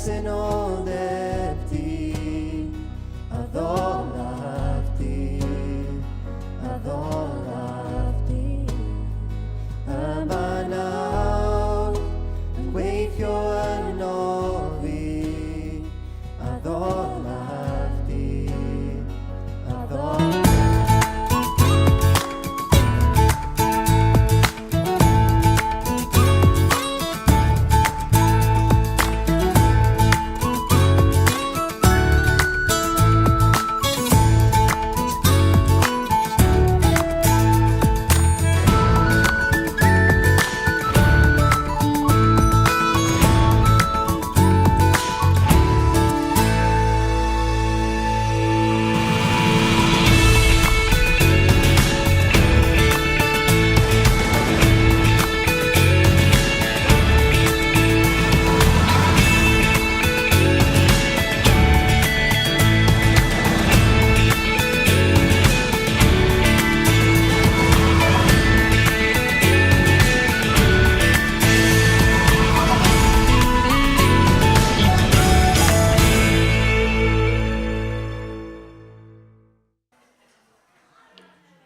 presenoldeb di, addolaf di, addolaf di. Yma nawr, yn gweithio yno fi, addolaf di, addolaf.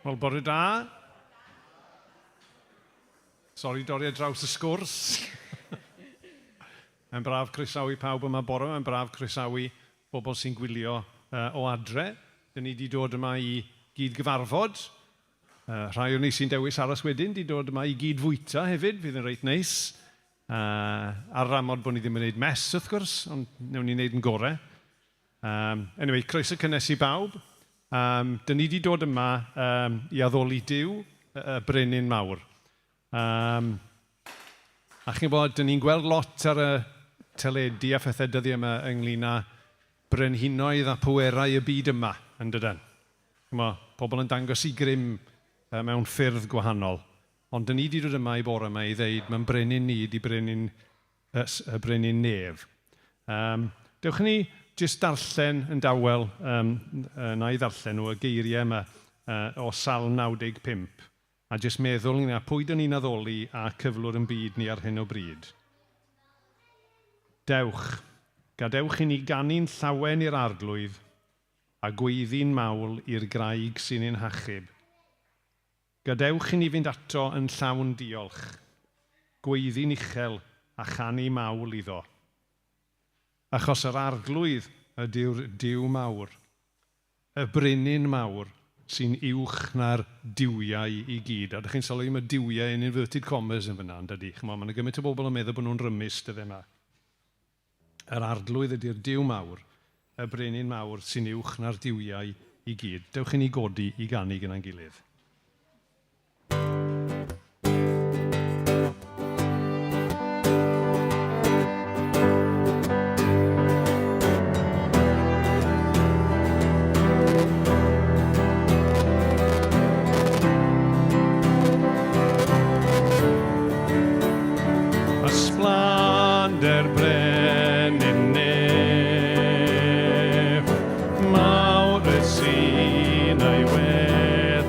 Wel, bore da. Sori dorri ar draws y sgwrs. Mae'n braf croesawu pawb yma bore, mae'n braf croesawu bobl sy'n gwylio uh, o adre. Dyn ni wedi dod yma i gyd gyfarfod. Uh, rhai o'n ni sy'n dewis aros wedyn wedi dod yma i gyd fwyta hefyd, fydd yn reit neis. Uh, ar yr amod bod ni ddim yn gwneud mess wrth gwrs, ond wnawn ni wneud yn gorau. Um, anyway, croeso cynnes i bawb. Dyn ni wedi dod yma i addoli Duw, y brenin mawr. A chi'n gwybod, dyn ni'n gweld lot ar y teledu a phethau dyddiau yma ynglyn â brenhinoedd a pwerau y byd yma, yn dydyn? Chimod, pobl yn dangos i grym mewn ffyrdd gwahanol. Ond dyn ni wedi dod yma i bore yma i ddeud, mae'n brenin ni di brenin y brenin nef. Um, dewch i ni jyst darllen yn dawel, um, na i ddarllen nhw, y geiriau yma o Salm 95, a jyst meddwl ynglyn â pwy dyn ni'n addoli a cyflwr yn byd ni ar hyn o bryd. Dewch, gadewch i ni ganu'n llawen i'r Arglwydd, a gweiddi'n mawl i'r graig sy'n ein hachub. Gadewch i ni fynd ato yn llawn diolch, gweiddi'n uchel a chanu mawl iddo. Achos yr Arglwydd ydyw'r Duw mawr, y Brenin mawr sy'n uwch na'r duwiau i gyd. A dych chi'n sylwi mae duwiau in inverted commas yn fan'na, yn dydi? Chimod, mae 'na gymaint o bobl yn meddwl bod nhw'n rymus dyddiau 'ma. Yr Arglwydd ydy'r Duw mawr, y Brenin mawr sy'n uwch na'r duwiau i gyd. Dewch i ni godi i ganu gyda'n gilydd. Ysblander brenin nef, mawr y sy'n ei wedd.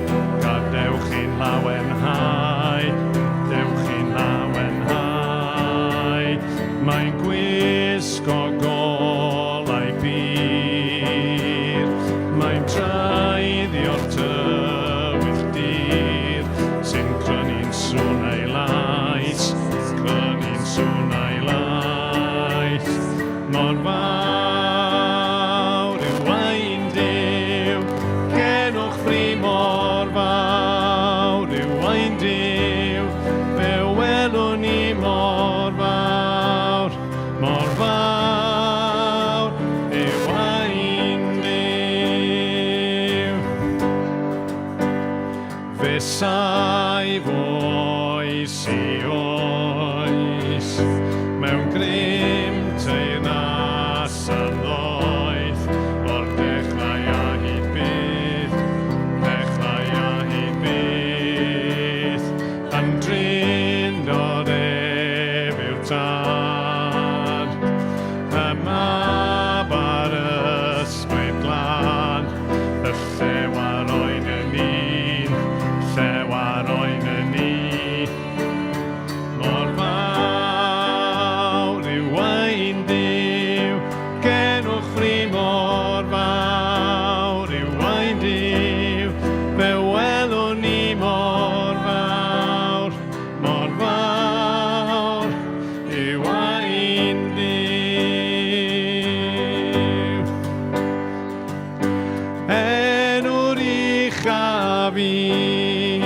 uchaf un,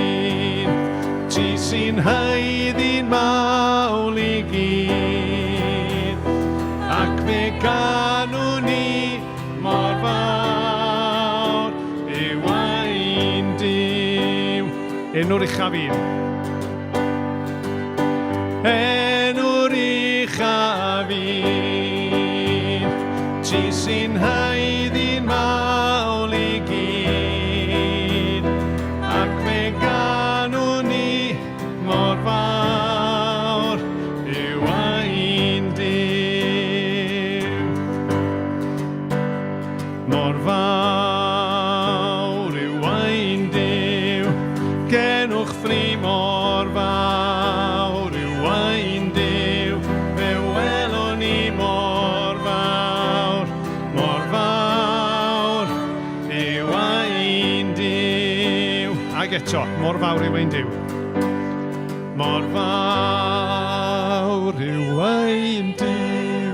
ti sy'n haeddu'n mawl i gyd, ac fe ganwn ni mor fawr yw ein Duw. Enw'r uchaf un. Enw'r uchaf un, ti sy'n haeddu'n mawl i gyd, ac fe ganwn ni mor fawr yw ein Duw. Mor fawr yw ein Duw, cenwch fri mor fawr yw ein Duw, fe welwn ni mor fawr, mor fawr yw ein Duw. Ag eto, mor fawr yw ein Duw. Mor fawr yw ein Duw,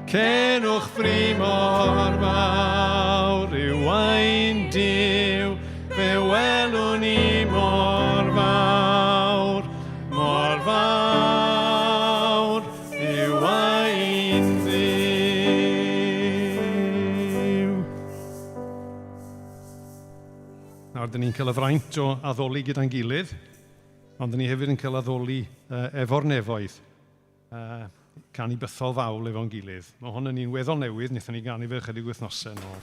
cenwch fri mor fawr yw ein Duw, fe welwn ni mor fawr, mor fawr yw ein Duw. Nawr, dyn ni'n cael y fraint o addoli gyda'n gilydd, ond dyn ni hefyd yn cael addoli efo'r nefoedd. Canu bythol fawl efo'n gilydd. Mae hwn yn un weddol newydd, wnaethon ni ganu fe ychydig wythnosau yn ôl.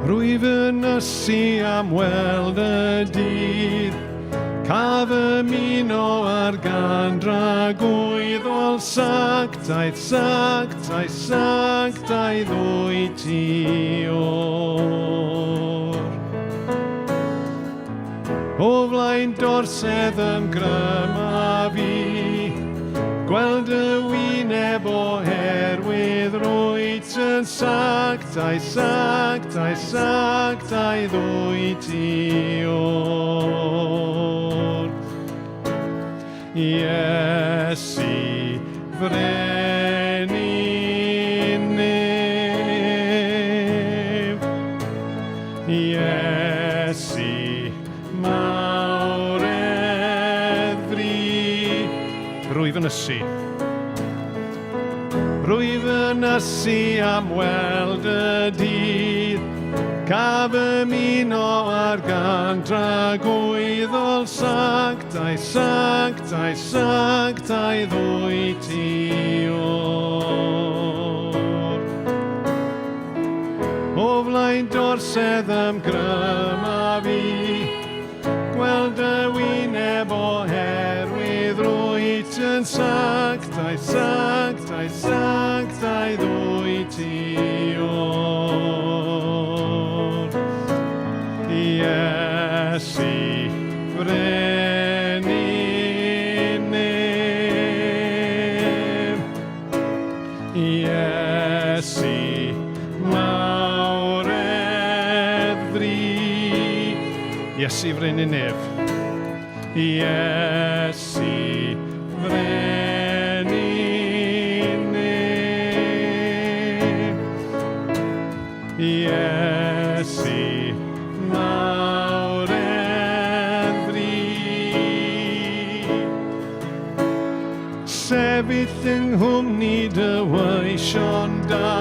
Rwyf yn ysu am weld y dydd, caf ymuno ar gan dragwyddol sanctaidd, sanctaidd, sanctaidd wyt ti o'r. O flaen dorsedd ymgryma fi, gweld y wyneb oherwydd rwyt yn sanctaidd, sanctaidd, sanctaidd wyt ti o'r. Iesu, frenin nef, Iesu, mawredd fri. Rwyf yn ysu. Rwyf yn ysu am weld y dydd, caf ymuno ar gan dragwyddol sanctaidd, sanctaidd, sanctaidd wyt ti o'r. O flaen dorsedd ymgryma fi, gweld y wyneb oherwydd rwyt yn sanctaidd, sanctaidd, sanctaidd wyt ti o'r. Iesu, frenin nef, Iesu, mawredd fri. Iesu, frenin nef. Iesu, frenin nef. Iesu, mawredd fri. Sefyll yng nghwmni dy weision da,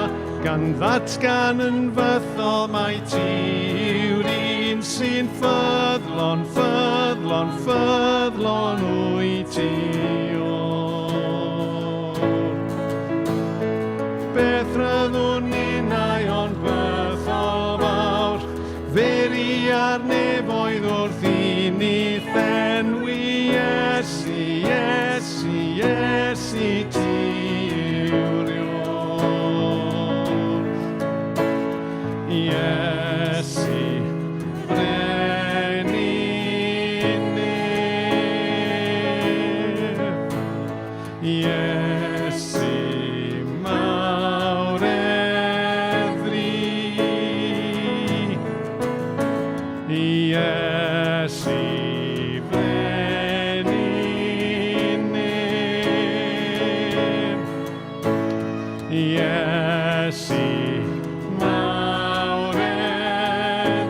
gan ddatgan yn fythol mai ti yw'r un sy'n ffyddlon, ffyddlon, ffyddlon wyt ti o'r. Beth ryddwn ninnau ond bythol fawr, feri ar nefoedd wrth i ni thenwi Iesu, Iesu, Iesu, ti yw'r Iôr. Iesu, brenin nef. Iesu, mawredd. Iesu, mawr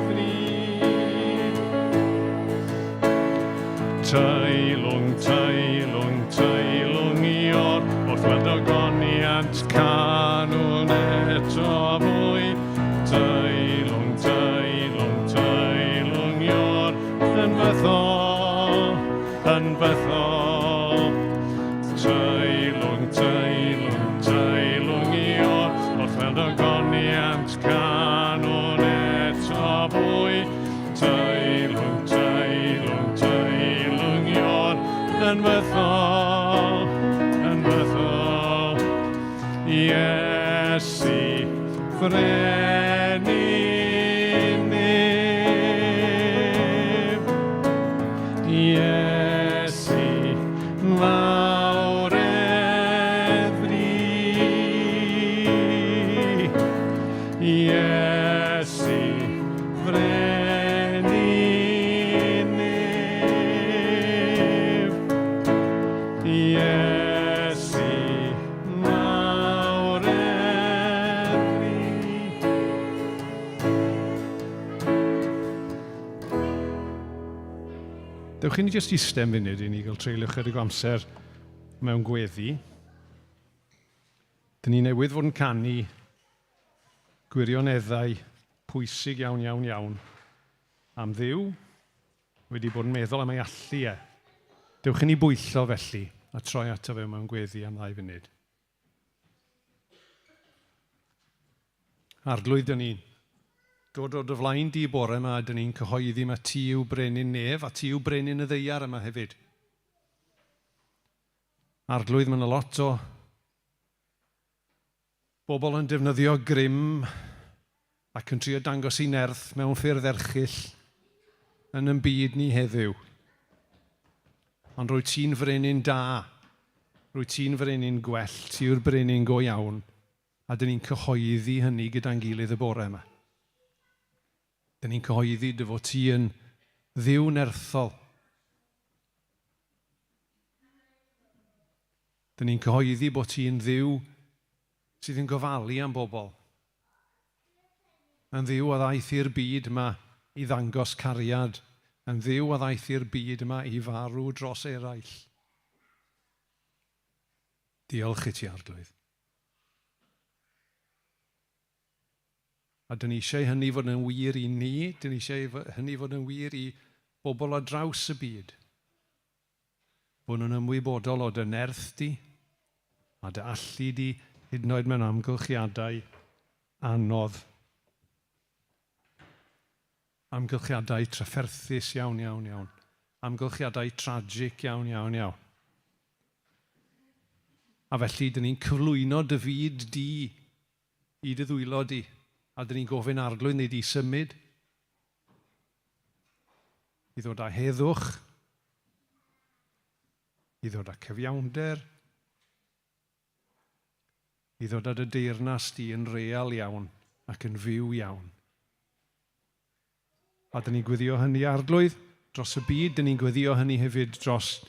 fri. Teilwng, teilwng, teilwng ior, wrth weld ogoniant canwn eto fwy. Teilwng, teilwng, teilwng ior, yn fythol, yn fythol. Teilwng, teilwng, teilwng ior, wrth weld ogoniant canwn eto fwy. Teilwng, teilwng, teilwng ior, yn fythol, yn fythol. Iesu, frenin nef. Iesu, mawredd fri. Iesu, frenin nef. Iesu, mawredd fri. Dewch i ni jyst eistedd am funud i ni gael treulio chydig o amser mewn gweddi. Dyn ni newydd fod yn canu gwirioneddau pwysig iawn, iawn, iawn am Dduw, wedi bod yn meddwl am ei allu e. Dewch i ni bwyllo felly a troi ato fe mewn gweddi am ddau funud. Arglwydd, dyn ni'n dod o dy flaen di bore yma, dyn ni'n cyhoeddi mae ti yw brenin nef a ti yw brenin y ddaear yma hefyd. Arglwydd, mae yna lot o bobl yn defnyddio grym ac yn trio dangos ei nerth mewn ffyrdd erchyll yn yn byd ni heddiw. Ond rwy ti'n frenin da, rwy ti'n frenin gwell, ti yw'r brenin go iawn, a dyn ni'n cyhoeddi hynny gyda'n gilydd y bore yma. Dyn ni'n cyhoeddi dy fod ti yn Dduw nerthol. Dyn ni'n cyhoeddi bod ti'n Dduw sydd yn gofalu am bobl. Yn Dduw a ddaeth i'r byd yma i ddangos cariad. Yn Dduw a ddaeth i'r byd yma i farw dros eraill. Diolch i ti, Arglwydd. A dyn ni eisiau hynny fod yn wir i ni, dyn ni eisiau hynny fod yn wir i bobl ar draws y byd. Bod nhw'n ymwybodol o dy nerth di a dy allu di hyd yn oed mewn amgylchiadau anodd. Amgylchiadau trafferthus iawn, iawn, iawn. Amgylchiadau tragic iawn, iawn, iawn. A felly, dyn ni'n cyflwyno dy fyd di i dy ddwylo di. A dyn ni'n gofyn Arglwydd neu di symud i ddod â heddwch, i ddod â cyfiawnder, i ddod â dy deyrnas di yn real iawn ac yn fyw iawn. A dyn ni'n gweddio hynny, Arglwydd, dros y byd, dyn ni'n gweddio hynny hefyd dros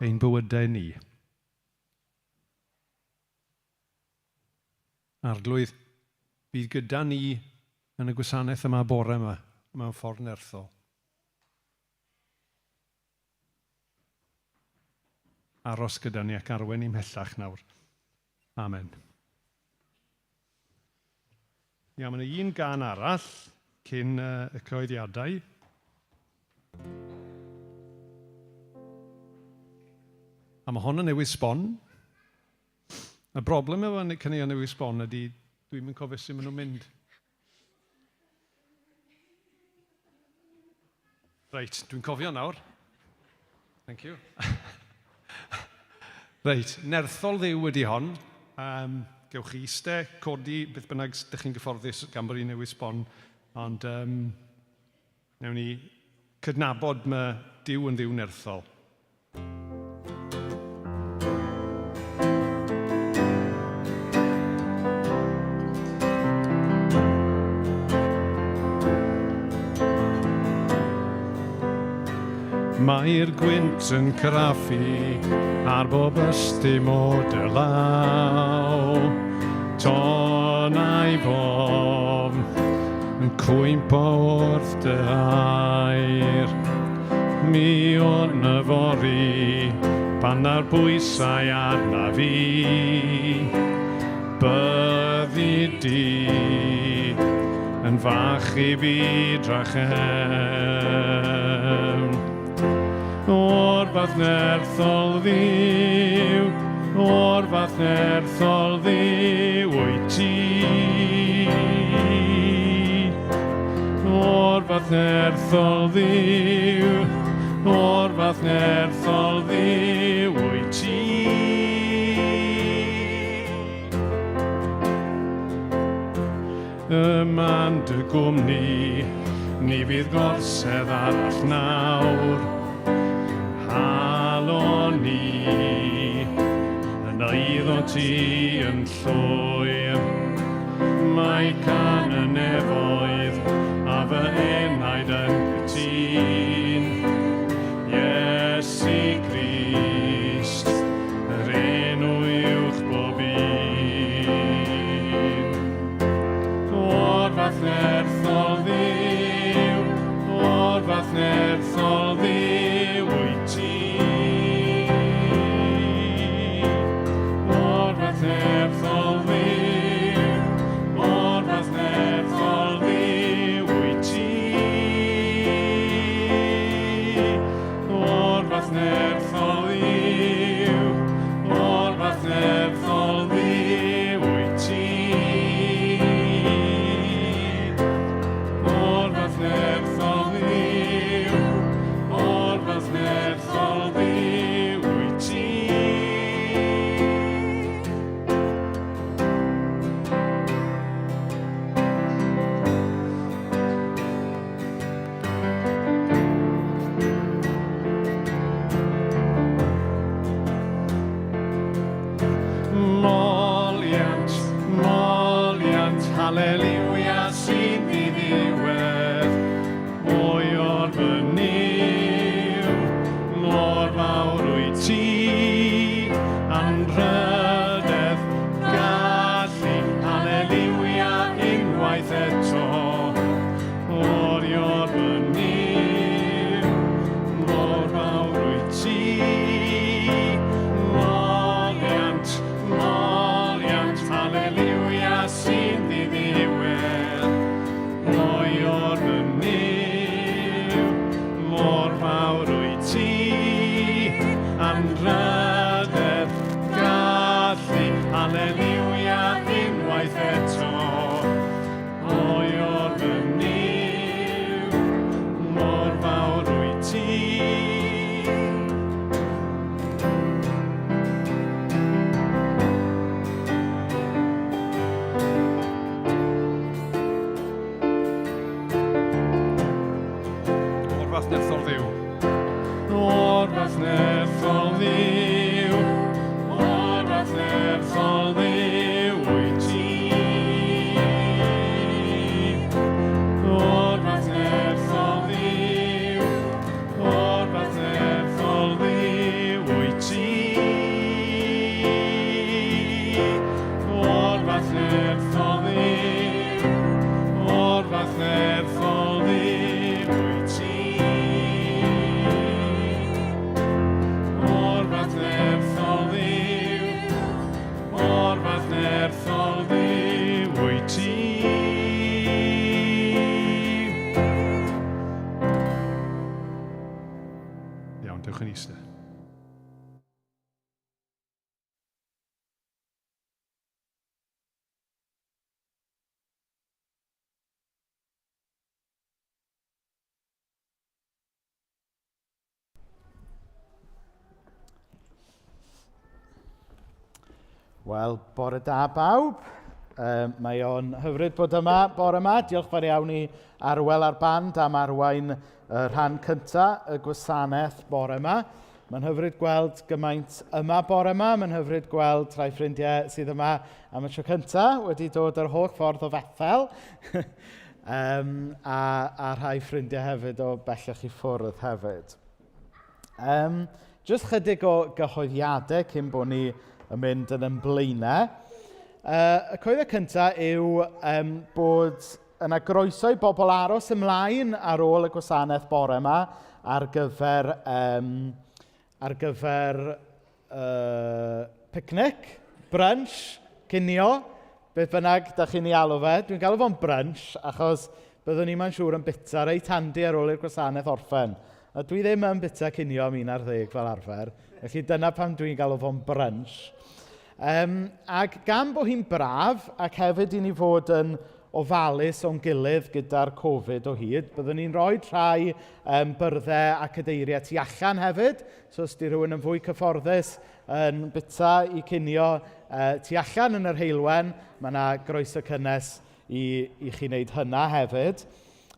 ein bywydau ni. Arglwydd, bydd gyda ni yn y gwasanaeth yma bore yma, mewn ffordd nerthol. Aros gyda ni ac arwain ni mhellach nawr. Amen. Ia, mae yna un gân arall cyn y cyhoeddiadau. A mae hon yn newydd sbon. Y broblem efo caneuon newydd sbon ydy dwi'm yn cofio sut maen nhw'n mynd. Reit, dwi'n cofio nawr. Thank you. Reit, nerthol Dduw ydy hon. Gewch chi iste, codi, beth bynnag ydych chi'n gyfforddus gan bod hi'n newydd sbon. Ond newn ni cydnabod mae Duw yn Dduw nerthol. Mae'r gwynt yn crafu ar bob ystym o dy law. cwympo wrth dy air. Mi o'n yfory, pan ar bwysau arna fi, byddi di yn fach i fi drachefn. O'r fath nerthol ddiw, o'r fath nerthol ddiw wyt ti. O'r fath nerthol ddiw, o'r fath nerthol ddiw wyt ti. Yma'n dy gwmni, ni fydd gorsedd arall nawr. Halon ni, yn eiddo ti yn llwyr. Mae can y nefoedd a fy enaid yn cytun. Iesu Grist, yr enw uwch bob un. O'r fath nerthol ddiw, o'r fath nerthol ddiw wyt ti. O'r fath nerthol ddiw, o'r fath nerthol ddiw wyt ti. O'r fath nerthol ddiw, o'r fath nerthol ddiw wyt ti. O'r fath nerthol ddiw, o'r fath nerthol ddiw wyt ti. Moliant, moliant, haleliwia sy'n ddiddiwedd. Mwy o'r fynyw, mor fawr wyt ti. Anrhydedd, gallu, haleliwia unwaith eto. O'r o'r fynyw, mor fawr wyt ti. Moliant, moliant, haleliwia sy'n ddiddiwedd. Mwy o'r mynyw, mor fawr wyt ti. Anrhydedd, gallu, haleliwia unwaith eto. Mwy o'r mynyw, mor fawr wyt ti. O'r fath nerthol ddiw. O'r fath nerthol ddiw. O'r fath nerthol ddiw wyt ti. O'r fath nerthol ddiw. O'r fath nerthol ddiw wyt ti. O'r fath nerthol ddiw. O'r fath nerthol ddiw wyt ti. O'r fath nerthol ddiw. O'r fath nerthol ddiw wyt ti. Iawn, dewch yn eistedd. Wel, bore da bawb. Mae o'n hyfryd bod yma bore yma. Diolch fawr iawn i Arwel a'r band am arwain y rhan cynta y gwasanaeth bore yma. Mae'n hyfryd gweld gymaint yma bore yma. Mae'n hyfryd gweld rhai ffrindiau sydd yma am y tro cynta wedi dod yr holl ffordd o Fethel. A rhai ffrindiau hefyd o bellach i ffwrdd hefyd. Jyst chydig o gyhoeddiadau cyn bod ni yn mynd yn ymlaenau. Y cyhoeddiad cyntaf yw bod yna groeso i bobl aros ymlaen ar ôl y gwasanaeth bore yma ar gyfer, ar gyfer picnic, brunch, cinio, beth bynnag da chi'n ei alw fe. Dwi'n galw fo'n brunch achos byddwn ni'n mae'n siŵr yn bita reit handi ar ôl i'r gwasanaeth orffen. A dwi ddim yn bita cinio am 11 fel arfer, felly dyna pam dwi'n galw fo'n brunch. Ac gan bod hi'n braf, ac hefyd i ni fod yn ofalus o'n gilydd gyda'r Covid o hyd, byddwn ni'n rhoi rhai byrddau a cadeiriau tu allan hefyd. So os di rhywun yn fwy cyfforddus yn bita i cinio tu allan yn yr heulwen, mae yna groeso cynnes i chi wneud hynna hefyd.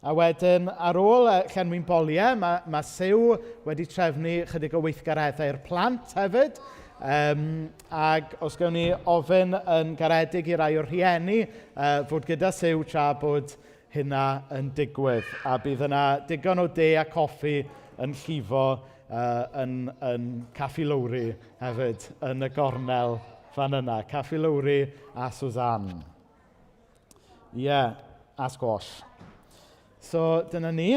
A wedyn, ar ôl llenwi'n boliau, mae Siw wedi trefnu chydig o weithgareddau i'r plant hefyd. Ac os gawn ni ofyn yn garedig i rai o'r rhieni fod gyda Siw tra bod hynna yn digwydd. A bydd yna digon o de a coffi yn llifo yn Caffi Lowri hefyd, yn y gornel fan yna. Caffi Lowri a Suzanne. Ie, a squash. So, dyna ni.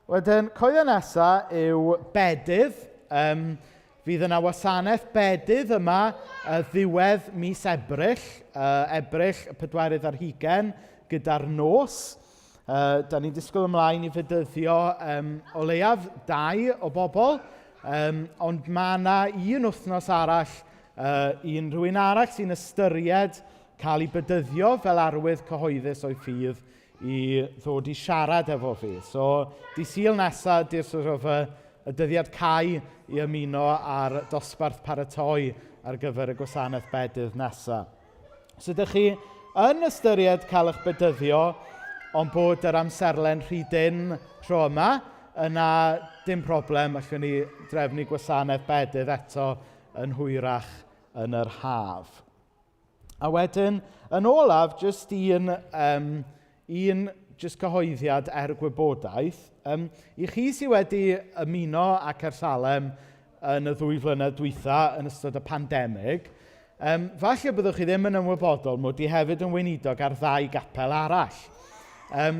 Wedyn, coedden nesa yw bedydd. Fydd yna wasanaeth bedydd yma ddiwedd mis Ebrill, Ebrill y 24 gyda'r nos. Da ni'n disgwyl ymlaen i fedyddio o leiaf 2 o bobl, ond mae yna un wythnos arall un rhywun arall sy'n ystyried cael ei bedyddio fel arwydd cyhoeddus o'i ffydd i ddod i siarad efo fi. So, di Sul nesa, di'r sort of, y dyddiad cau i ymuno ar dosbarth paratoi ar gyfer y gwasanaeth bedydd nesa. So, ydych chi yn ystyried cael eich bedyddio, ond bod yr amserlen rhy dynn tro yma, yna dim problem, allwn ni drefnu gwasanaeth bedydd eto yn hwyrach yn yr haf. A wedyn, yn olaf, jyst un jyst cyhoeddiad er gwybodaeth. I chi sydd wedi ymuno â Caersalem yn y 2 flynedd dwytha yn ystod y pandemig, falle byddwch chi ddim yn ymwybodol mod i hefyd yn weinidog ar 2 gapel arall.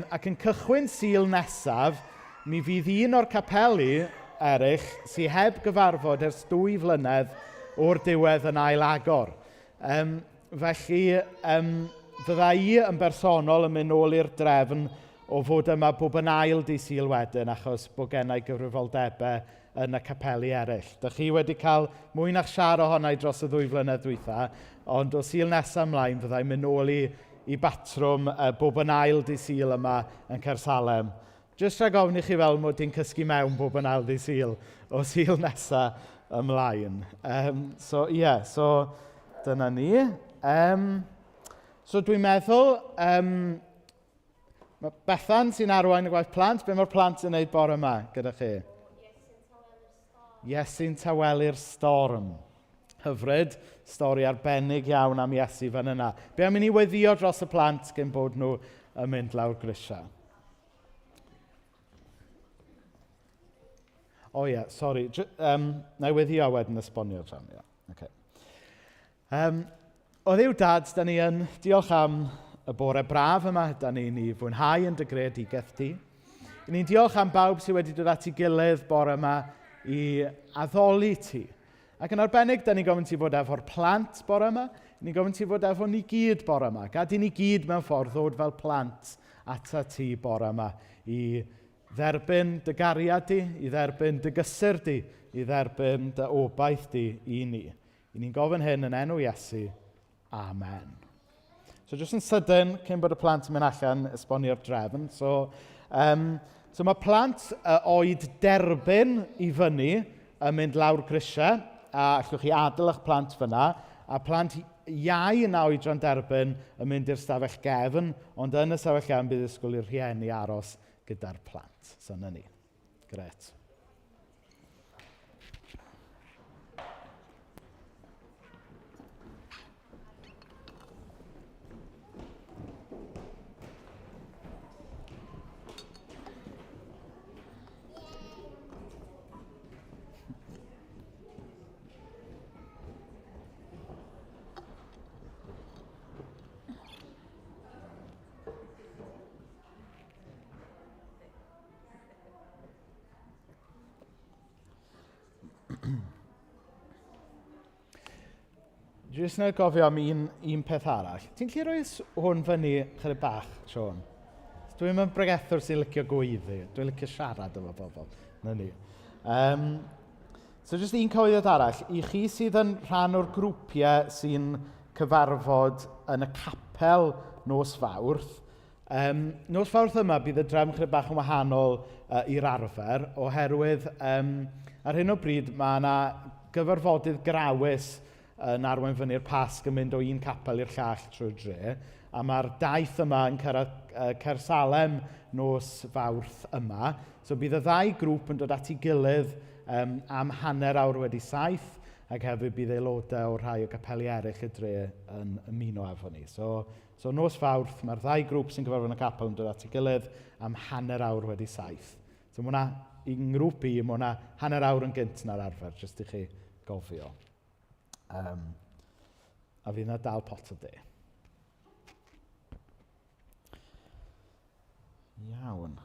Ac yn cychwyn Sul nesaf, mi fydd un o'r capeli eraill sydd heb gyfarfod ers 2 flynedd o'r diwedd yn ail-agor. Felly, fydda i yn bersonol yn mynd nôl i'r drefn o fod yma bob yn ail di Sul wedyn, achos bod gennau gyfrifoldebau yn y capeli eraill. Dych chi wedi cael mwy na'ch siar ohona i dros y 2 flynedd dwytha, ond o Sul nesaf ymlaen fyddai'n mynd nôl i batrwm bob yn ail di Sul yma yn Caersalem. Jyst rhag ofn i chi fel mod i'n cysgu mewn bob yn ail di Sul o Sul nesaf ymlaen. So dyna ni. So dwi'n meddwl, mae Bethan sy'n arwain y gwaith plant. Be mae'r plant yn wneud bore yma gyda chi? Iesu'n tawelu'r storm. Hyfryd, stori arbennig iawn am Iesu fan yna. Be am i ni weddïo dros y plant cyn bod nhw yn mynd lawr grisiau? O ie, sori. Na i weddïo wedyn esbonio'r rhan, ie. Okay. O Dduw Dad, da ni yn diolch am y bore braf yma, da ni'n ei fwynhau yn dy greadigaeth di. Ni'n diolch am bawb sydd wedi dod at ei gilydd bore yma i addoli ti. Ac yn arbennig, da ni'n gofyn ti fod efo'r plant bore yma, ni'n gofyn ti fod efo ni gyd bore yma. Gad i ni gyd mewn ffordd ddod fel plant ata ti bore yma i dderbyn dy gariad di, i dderbyn dy gysur di, i dderbyn dy obaith di i ni. I ni'n gofyn hyn yn enw Iesu. Amen. So jyst yn sydyn, cyn bod y plant yn mynd allan, esbonio'r drefn. So mae plant oed derbyn i fyny yn mynd lawr grisiau, a allwch chi adael eich plant fyna, a plant iau na oedran derbyn yn mynd i'r stafell gefn, ond yn y stafell gefn bydd ysgol i'r rhieni aros gyda'r plant. So 'na ni. Gret. Dwi jyst yn gofio am un, un peth arall. Ti'n gallu rhoi hwn fyny chydig bach, Sean? Dwi'n mynd bregethwr sy'n licio gweiddi. Dwi'n licio siarad efo bobl. Na ni. Um, so jyst un cyhoeddiad arall. I chi sydd yn rhan o'r grwpiau sy'n cyfarfod yn y capel nos Fawrth, um, nos Fawrth yma bydd y drefn chydig bach yn wahanol i'r arfer, oherwydd um, ar hyn o bryd mae yna gyfarfodydd grawys yn arwain fyny'r Pasg yn mynd o un capel i'r llall trwy'r dre. A mae'r daith yma yn cyrraedd Caersalem nos Fawrth yma. So bydd y ddau grŵp yn dod at ei gilydd um, am 7:30, ac hefyd bydd aelodau o rhai o gapeli eraill y dre yn ymuno efo ni. So, so nos Fawrth, mae'r ddau grŵp sy'n cyfarfod yn y capel yn dod at ei gilydd am 7:30. So mae hwnna, i ngrŵp i, mae hwnna hanner awr yn gynt na'r arfer, jyst i chi gofio. Um, a fydd yna dal pot o de. Iawn.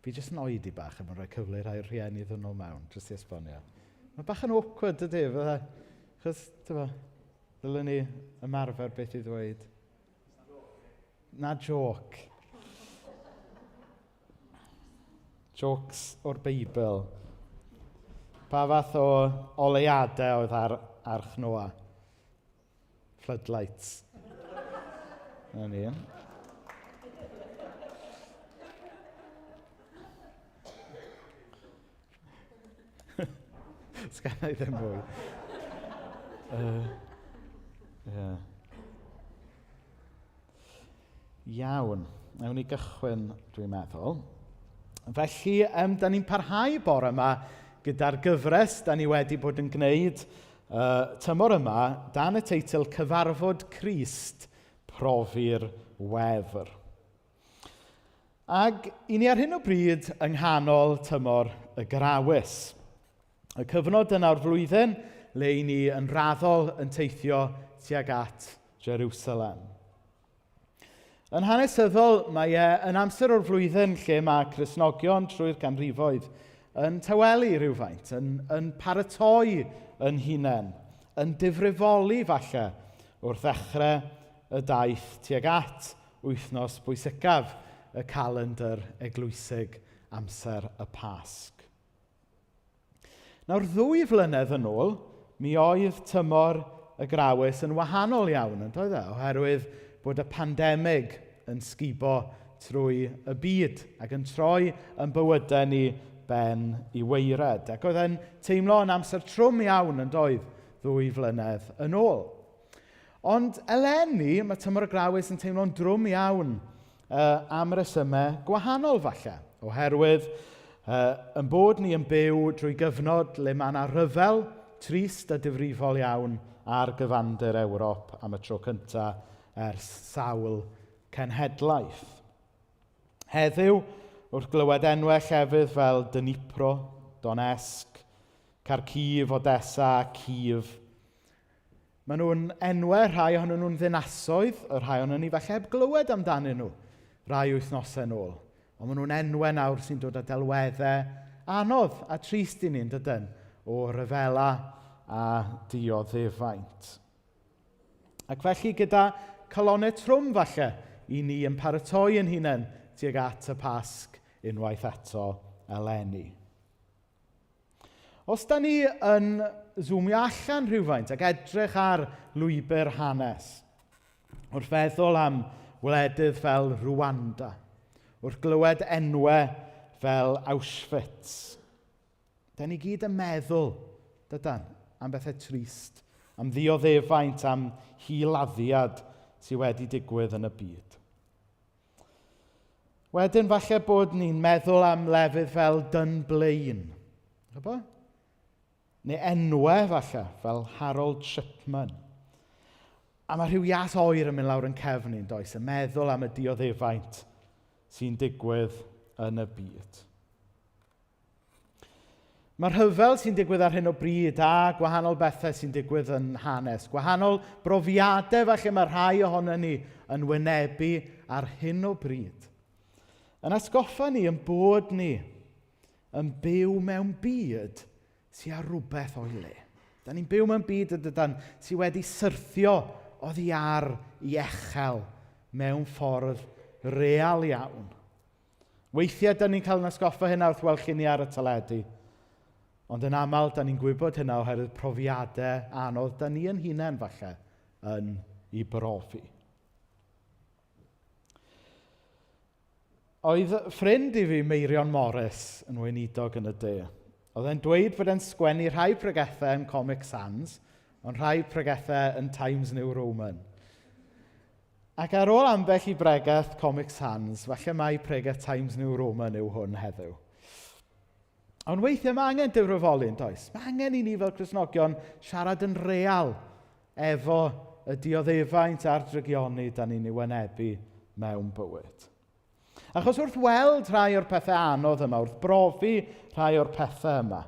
Fi jyst yn oedi bach am rhoi cyfle i rhai rhieni ddod nôl mewn, jyst i esbonio. Mae bach yn awkward, dydy, fydde. Chos, ti'n ddylen ni ymarfer beth i ddweud. Na joc. Jokes o'r Beibl. Pa fath o oleuadau oedd ar Arch Noa? Floodlights. Na ni. Sgan i ddim mwy. Yeah. Iawn, nawn ni gychwyn, dwi'n meddwl. Felly, um, da ni'n parhau bore yma gyda'r gyfres da ni wedi bod yn gwneud tymor yma dan y teitl Cyfarfod Crist, Profi'r Wefr. Ac i ni ar hyn o bryd yng nghanol tymor y Grawys. Y cyfnod yna o'r flwyddyn le i ni yn raddol yn teithio tuag at Jerusalem. Yn hanesyddol, mae e yn amser o'r flwyddyn lle mae Cristnogion trwy'r ganrifoedd yn tawelu rhywfaint, yn, yn paratoi yn hunain, yn difrifoli falle wrth ddechrau y daith tuag at wythnos bwysicaf y calendr eglwysig amser y Pasg. Nawr, 2 flynedd yn ôl, mi oedd tymor y Grawys yn wahanol iawn, yn doedd e? Oherwydd bod y pandemig yn sgubo trwy y byd ac yn troi yn bywydau ni ben i waered. Ac oedd e'n teimlo yn amser trwm iawn, yn doedd, 2 flynedd yn ôl. Ond eleni, mae tymor y Grawys yn teimlo'n drwm iawn am resymau gwahanol falle, oherwydd yn bod ni yn byw drwy gyfnod le mae yna ryfel trist a difrifol iawn ar gyfandir Ewrop am y tro cyntaf ers sawl cenhedlaeth. Heddiw, wrth glywed enwau llefydd fel Dnipro, Donetsk, Kharkiv, Odessa, Kiev, maen nhw'n enwau, rhai ohonyn nhw'n ddinasoedd, y rhai ohonyn ni falle heb glywed amdanyn nhw rai wythnosau nôl. Ond maen nhw'n enwau nawr sy'n dod â delweddau anodd a trist i ni, yn dydyn, o ryfela a dioddefaint. Ac felly gyda calonnau trwm falle i ni yn paratoi yn hunain tuag at y Pasg unwaith eto eleni. Os da ni yn zoomio allan rhywfaint ac edrych ar lwybr hanes, wrth feddwl am wledydd fel Rwanda, wrth glywed enwau fel Auschwitz, da ni gyd yn meddwl, dydan, am bethau trist, am ddioddefaint, am hiladdiad sydd wedi digwydd yn y byd. Wedyn falle bod ni'n meddwl am lefydd fel Dunblane. Chybod? Neu enwau falle, fel Harold Shipman. A mae rhyw ias oer yn mynd lawr yn cefn ni'n does, yn meddwl am y dioddefaint sy'n digwydd yn y byd. Mae'r rhyfel sy'n digwydd ar hyn o bryd a gwahanol bethau sy'n digwydd yn hanes, gwahanol brofiadau falle mae rhai ohono ni yn wynebu ar hyn o bryd, yn atgoffa ni yn bod ni yn byw mewn byd sy'n ar rhywbeth o'i le. Da ni'n byw mewn byd yn dydan sydd wedi syrthio oddi ar i echel mewn ffordd real iawn. Weithiau, da ni'n cael yn atgoffa hynna wrth weld lluniau ar y teledu. Ond yn aml, da ni'n gwybod hynna oherwydd profiadau anodd da ni yn hunain falle yn ei brofi. Oedd ffrind i fi, Meirion Morris, yn weinidog yn y de. Oedd e'n dweud bod e'n sgwennu rhai pregethau yn Comic Sans, ond rhai pregethau yn Times New Roman. Ac ar ôl ambell i bregeth Comic Sans, falle mai pregeth Times New Roman yw hwn heddiw. Ond weithiau mae angen difrifoli, yn does? Mae angen i ni fel Cristnogion siarad yn real efo y dioddefaint a'r drygioni da ni'n ei wynebu mewn bywyd. Achos wrth weld rhai o'r pethau anodd yma, wrth brofi rhai o'r pethau yma,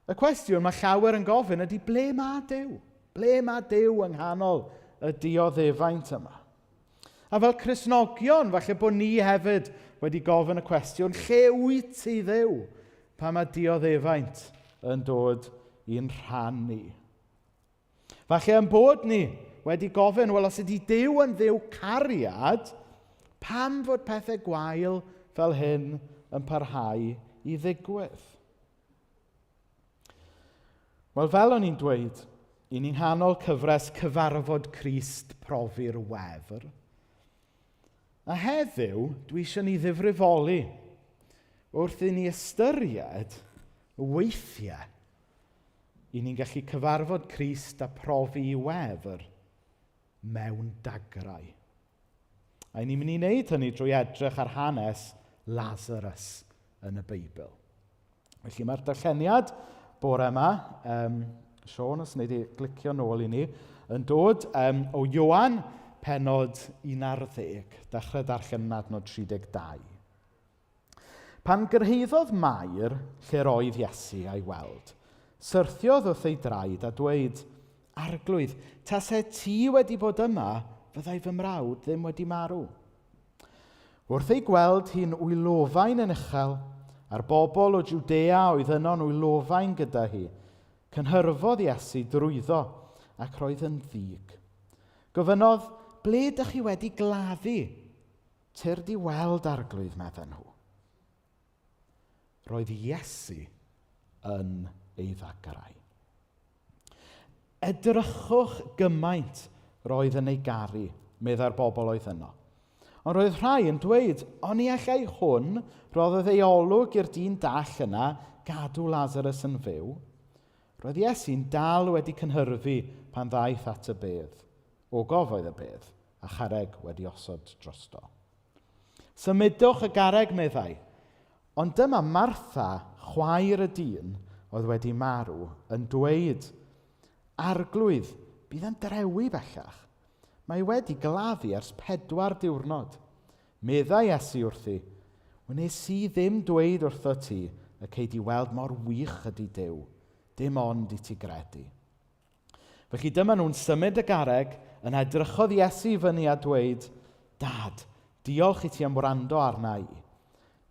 y cwestiwn mae llawer yn gofyn ydy ble mae Duw? Ble mae Duw yng nghanol y dioddefaint yma? A fel Cristnogion, falle bod ni hefyd wedi gofyn y cwestiwn, lle wyt ti Dduw pan mae dioddefaint yn dod i'n rhan ni? Falle ein bod ni wedi gofyn, wel os ydy Duw yn Dduw cariad, pam fod pethau gwael fel hyn yn parhau i ddigwydd? Wel, fel o'n i'n dweud, i ni'n nghanol cyfres Cyfarfod Crist Profi'r Wefr. A heddiw, dwi eisiau ni ddifrifoli wrth i ni ystyried weithiau i ni'n gallu cyfarfod Crist a profi i wefr mewn dagrau. A ni'n mynd i wneud hynny drwy edrych ar hanes Lazarus yn y Beibl. Felly mae'r darlleniad bore yma, Sean, os wnei di glicio nôl i ni, yn dod o Ioan, pennod 11, dechrau darllen yn adnod 32. Pan gyrhaeddodd Mair lle'r oedd Iesu a'i weld, syrthiodd wrth ei draed a dweud, Arglwydd, tase ti wedi bod yma, fyddai fy mrawd ddim wedi marw. Wrth ei gweld hi'n wylofain yn uchel, a'r bobl o Jwdea oedd yno'n wylofain gyda hi, cynhyrfodd Iesu drwyddo ac roedd yn ddig. Gofynnodd, Ble dych chi wedi gladdu Tyrd i weld, Arglwydd, medden nhw. Roedd Iesu yn ei ddagrau. Edrychwch gymaint roedd yn ei garu, meddai'r bobl oedd yno. Ond roedd rhai yn dweud, oni allai hwn, roddodd ei olwg i'r dyn dall yna, gadw Lazarus yn fyw. Roedd Iesu'n dal wedi cynhyrfu pan ddaeth at y bedd. Ogof oedd y bedd, a charreg wedi osod drosto. Symudwch y garreg, meddai. Ond dyma Martha, chwaer y dyn oedd wedi marw, yn dweud, Arglwydd, bydd yn drewi bellach. Mae wedi gladdu ers 4 diwrnod. Meddai Iesu wrthi, Wnes i ddim dweud wrtho ti y cei di weld mor wych ydy Duw, dim ond i ti gredu. Felly dyma nhw'n symud y garreg, yna edrychodd Iesu i fyny a dweud, Dad, diolch i ti am wrando arna i.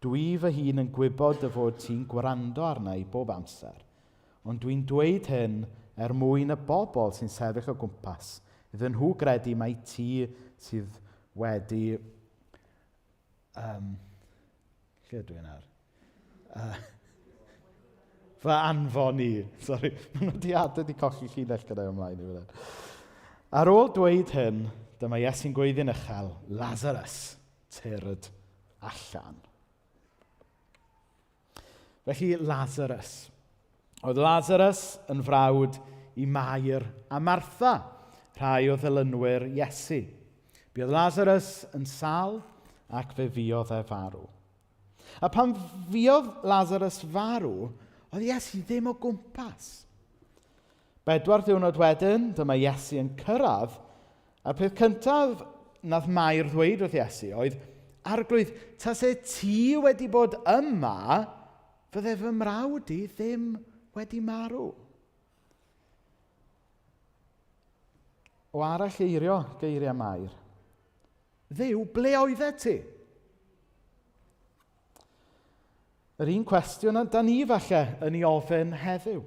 Dwi fy hun yn gwybod dy fod ti'n gwrando arna i bob amser, ond dwi'n dweud hyn er mwyn y bobl sy'n sefyll o gwmpas, iddyn nhw gredu mai ti sydd wedi... Um, lle ydw i nawr? Fy anfon i. Sorry, mae nodiadau wedi colli llinell gyda ymlaen i fan. Ar ôl dweud hyn, dyma Iesu'n gweiddi'n uchel, Lazarus, tyrd allan. Felly, Lazarus. Oedd Lazarus yn frawd i Mair a Martha, rhai o ddilynwyr Iesu. Buodd Lazarus yn sâl ac fe fuodd e farw. A pan fuodd Lazarus farw, oedd Iesu ddim o gwmpas. 4 diwrnod wedyn, dyma Iesu yn cyrraedd, a'r peth cyntaf nath Mair ddweud wrth Iesu oedd, Arglwydd, tase ti wedi bod yma, fydde fy mrawd i ddim wedi marw. O arall eirio geiriau Mair, Dduw, ble oeddet ti? Yr un cwestiwn da ni falle yn ei ofyn heddiw.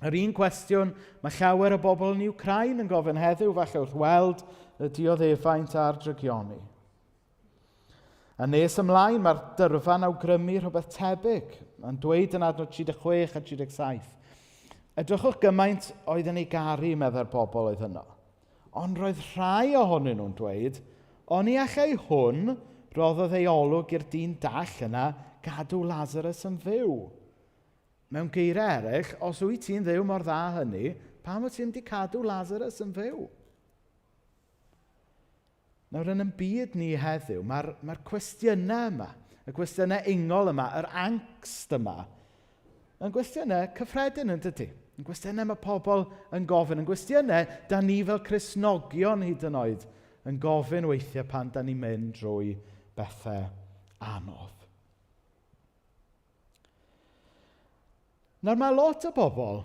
Yr un cwestiwn mae llawer o bobl yn Ukraine yn gofyn heddiw, falle wrth weld y dioddefaint a'r drygioni. A nes ymlaen, mae'r dyrfa'n awgrymu rhywbeth tebyg. Mae'n dweud yn adnod 36 a 37. Edrychwch gymaint oedd yn ei garu, meddai'r bobl oedd yno. Ond roedd rhai ohonyn nhw'n dweud, oni allai hwn roddodd ei olwg i'r dyn dall yna gadw Lazarus yn fyw. Mewn geiriau eraill, os wyt ti'n dduw mor dda hynny, pam wyt ti'n wedi cadw Lazarus yn fyw? Nawr, yn ein byd ni heddiw, mae'r mae cwestiynau yma, y cwestiynau ingol yma, yr angst yma, yn gwestiynau cyffredin yn dydy. Yn gwestiynau mae pobl yn gofyn, yn gwestiynau da ni fel Cristnogion hyd yn oed yn gofyn weithiau pan da ni'n mynd drwy bethau anodd. Nawr mae lot o bobl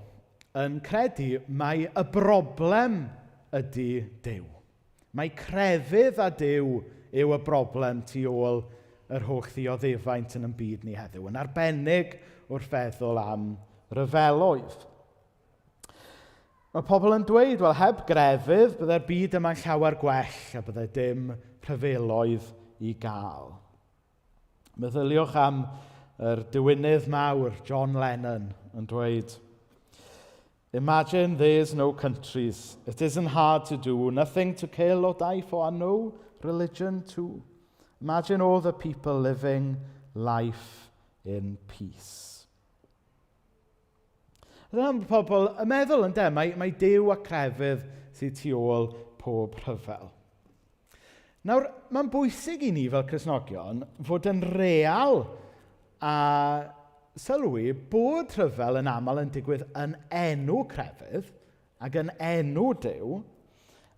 yn credu mai y broblem ydy Duw. Mae crefydd a Duw yw y broblem tu ôl yr holl ddioddefaint yn ein byd ni heddiw, yn arbennig wrth feddwl am ryfeloedd. Mae pobl yn dweud, wel, heb grefydd, byddai'r byd yma'n llawer gwell a byddai dim rhyfeloedd i gael. Meddyliwch am yr diwinydd mawr, John Lennon, yn dweud, Imagine there's no countries. It isn't hard to do. Nothing to kill or die for and no religion too. Imagine all the people living life in peace. Dyna mae pobl yn meddwl yn de, mae, mae Duw a crefydd sydd tu ôl pob rhyfel. Nawr, mae'n bwysig i ni fel Cristnogion fod yn real a sylwi bod rhyfel yn aml yn digwydd yn enw crefydd ac yn enw Duw.